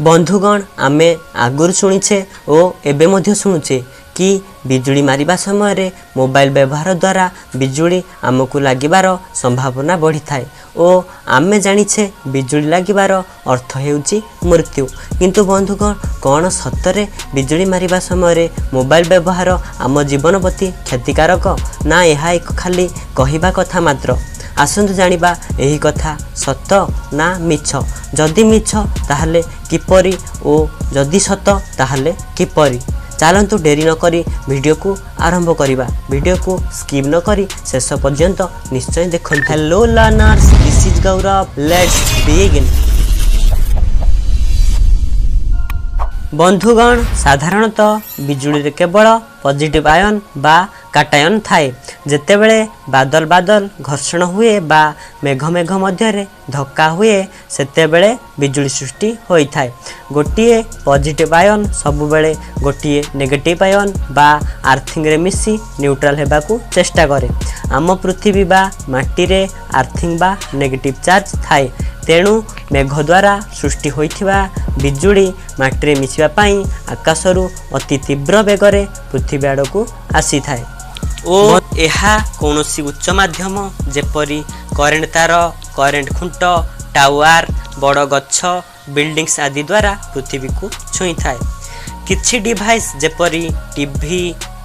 ବନ୍ଧୁଗଣ, ଆମେ ଆଗରୁ ଶୁଣିଛେ ଓ ଏବେ ମଧ୍ୟ ଶୁଣୁଛେ କି ବିଜୁଳି ମାରିବା ସମୟରେ ମୋବାଇଲ ବ୍ୟବହାର ଦ୍ୱାରା ବିଜୁଳି ଆମକୁ ଲାଗିବାର ସମ୍ଭାବନା ବଢ଼ିଥାଏ ଓ ଆମେ ଜାଣିଛେ ବିଜୁଳି ଲାଗିବାର ଅର୍ଥ ହେଉଛି ମୃତ୍ୟୁ। କିନ୍ତୁ ବନ୍ଧୁଗଣ, କ'ଣ ସତରେ ବିଜୁଳି ମାରିବା ସମୟରେ ମୋବାଇଲ ବ୍ୟବହାର ଆମ ଜୀବନ ପ୍ରତି କ୍ଷତିକାରକ, ନା ଏହା ଏକ ଖାଲି କହିବା କଥା ମାତ୍ର? ଆସନ୍ତୁ ଜାଣିବା ଏହି କଥା ସତ ନା ମିଛ। ଯଦି ମିଛ ତାହେଲେ କିପରି ଓ ଯଦି ସତ ତାହେଲେ କିପରି? ଚାଲନ୍ତୁ ଡେରି ନକରି ଭିଡ଼ିଓକୁ ଆରମ୍ଭ କରିବା। ଭିଡ଼ିଓକୁ ସ୍କିପ୍ ନକରି ଶେଷ ପର୍ଯ୍ୟନ୍ତ ନିଶ୍ଚୟ ଦେଖନ୍ତୁ। Hello learners, this is Gaurav, let's begin. ବନ୍ଧୁଗଣ, ସାଧାରଣତଃ ବିଜୁଳିରେ କେବଳ ପଜିଟିଭ୍ ଆୟନ ବା କାଟାୟନ ଥାଏ। ଯେତେବେଳେ ବାଦଲ ବାଦଲ ଘର୍ଷଣ ହୁଏ ବା ମେଘ ମେଘ ମଧ୍ୟରେ ଧକ୍କା ହୁଏ, ସେତେବେଳେ ବିଜୁଳି ସୃଷ୍ଟି ହୋଇଥାଏ। ଗୋଟିଏ ପଜିଟିଭ୍ ଆୟନ ସବୁବେଳେ ଗୋଟିଏ ନେଗେଟିଭ୍ ଆୟନ ବା ଆର୍ଥିଂରେ ମିଶି ନ୍ୟୁଟ୍ରାଲ୍ ହେବାକୁ ଚେଷ୍ଟା କରେ। ଆମ ପୃଥିବୀ ବା ମାଟିରେ ଆର୍ଥିଂ ବା ନେଗେଟିଭ୍ ଚାର୍ଜ ଥାଏ। ତେଣୁ ମେଘ ଦ୍ୱାରା ସୃଷ୍ଟି ହୋଇଥିବା ବିଜୁଳି ମାଟିରେ ମିଶିବା ପାଇଁ ଆକାଶରୁ ଅତି ତୀବ୍ର ବେଗରେ ପୃଥିବୀ ଆଡ଼କୁ ଆସିଥାଏ ଓ ଏହା କୌଣସି ଉଚ୍ଚ ମାଧ୍ୟମ ଯେପରି କରେଣ୍ଟ ତାର, କରେଣ୍ଟ ଖୁଣ୍ଟ, ଟାୱାର, ବଡ଼ ଗଛ, ବିଲ୍ଡିଂସ୍ ଆଦି ଦ୍ୱାରା ପୃଥିବୀକୁ ଛୁଇଁଥାଏ। କିଛି ଡିଭାଇସ୍ ଯେପରି TV,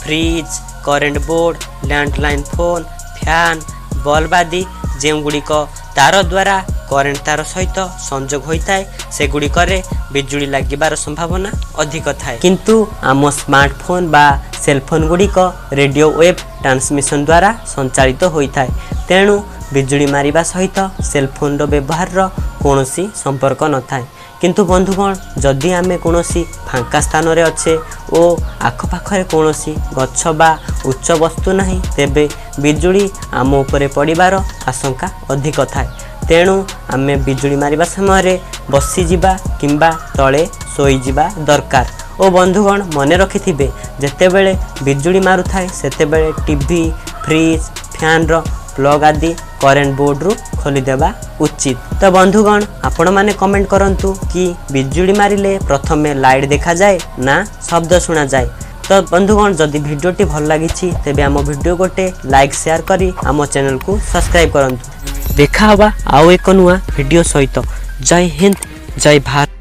fridge, current board, landline phone, fan, bulb ଆଦି ଯେଉଁଗୁଡ଼ିକ ତାର ଦ୍ୱାରା କରେଣ୍ଟ ତାର ସହିତ ସଂଯୋଗ ହୋଇଥାଏ, ସେଗୁଡ଼ିକରେ ବିଜୁଳି ଲାଗିବାର ସମ୍ଭାବନା ଅଧିକ ଥାଏ। କିନ୍ତୁ ଆମ ସ୍ମାର୍ଟଫୋନ୍ ବା ସେଲଫୋନ୍ ଗୁଡ଼ିକ ରେଡ଼ିଓ ୱେଭ୍ ଟ୍ରାନ୍ସମିସନ୍ ଦ୍ୱାରା ସଞ୍ଚାଳିତ ହୋଇଥାଏ। ତେଣୁ ବିଜୁଳି ମାରିବା ସହିତ ସେଲଫୋନ୍ର ବ୍ୟବହାରର କୌଣସି ସମ୍ପର୍କ ନଥାଏ। କିନ୍ତୁ ବନ୍ଧୁଗଣ, ଯଦି ଆମେ କୌଣସି ଫାଙ୍କା ସ୍ଥାନରେ ଅଛେ ଓ ଆଖପାଖରେ କୌଣସି ଗଛ ବା ଉଚ୍ଚ ବସ୍ତୁ ନାହିଁ, ତେବେ ବିଜୁଳି ଆମ ଉପରେ ପଡ଼ିବାର ଆଶଙ୍କା ଅଧିକ ଥାଏ। ତେଣୁ ଆମେ ବିଜୁଳି ମାରିବା ସମୟରେ ବସିଯିବା କିମ୍ବା ତଳେ ଶୋଇଯିବା ଦରକାର। ଓ ବନ୍ଧୁଗଣ, ମନେ ରଖିଥିବେ, ଯେତେବେଳେ ବିଜୁଳି ମାରୁଥାଏ ସେତେବେଳେ ଟିଭି, ଫ୍ରିଜ୍, ଫ୍ୟାନ୍ର ପ୍ଲଗ୍ ଆଦି କରେଣ୍ଟ ବୋର୍ଡ଼ରୁ ଖୋଲିଦେବା ଉଚିତ। ତ ବନ୍ଧୁଗଣ, ଆପଣମାନେ କମେଣ୍ଟ କରନ୍ତୁ କି ବିଜୁଳି ମାରିଲେ ପ୍ରଥମେ ଲାଇଟ୍ ଦେଖାଯାଏ ନା ଶବ୍ଦ ଶୁଣାଯାଏ? ତ ବନ୍ଧୁଗଣ, ଯଦି ଭିଡ଼ିଓଟି ଭଲ ଲାଗିଛି ତେବେ ଆମ ଭିଡ଼ିଓ ଗୋଟେ ଲାଇକ୍, ସେୟାର କରି ଆମ ଚ୍ୟାନେଲକୁ ସବସ୍କ୍ରାଇବ୍ କରନ୍ତୁ। ଦେଖା ହେବା ଆଉ ଏକ ନୂଆ ଭିଡ଼ିଓ ସହିତ। ଜୟ ହିନ୍ଦ, ଜୟ ଭାରତ।